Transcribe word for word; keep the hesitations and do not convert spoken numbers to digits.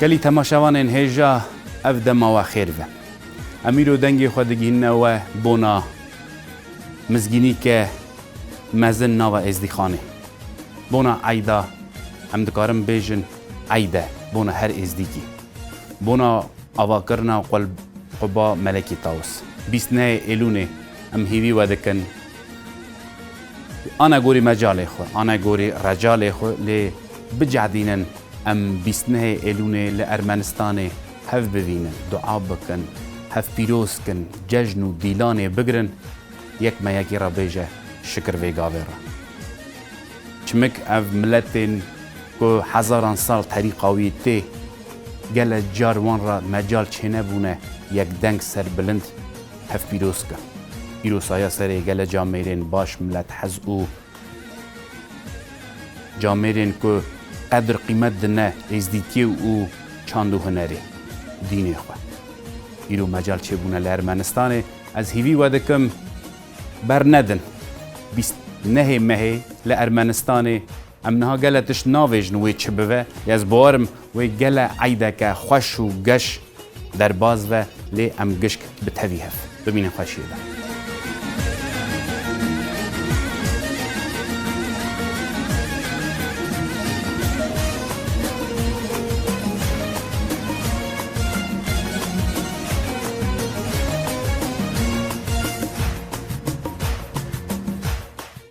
Gelî temaşevanên hêja, ev dema we xêr be. Em îro dengê xwe digihînine we bona mizgînîke mezin nava Êzdîxanê. Bona eyda, em dikarin bêjin eyde, bona her Êzdîkî. Bona avakirina Qul-, Quba Melekî Tawus. Bîst nehê Êlûnê em hîvî we dikin. Ana gorî mecalê xwe, ana gorî recalê xwe lê bicehdînin. Em bîst nehê Êlûnê li Ermenistanê hev bivînin, dua bikin, hev pîroz kin, cejn û dîlanê bigirin, yek me yekî re bêje şikir vê gavê re. Çimik ev miletên ku hezaran sal terîqa wî tê, gele car wan re mecal çênebûne yek deng serbilind hev pîroz kin. Îro saya serê gele camêrên baş milet hez û camêrên ku qedir qîmet dine êzdîtiyê û çand û hunerê, dînê xwe. Îro mecal çêbûne li Ermenistanê, ez hîvî we dikim bernedin. Bîst nehê mehê li Ermenistanê em niha gele tişt navêjin wê çi bibe, lê ez bawerim wê gele eydeke xweş û geş derbas ve, lê em gişk bi tevî hev bimînin xweşiyê de.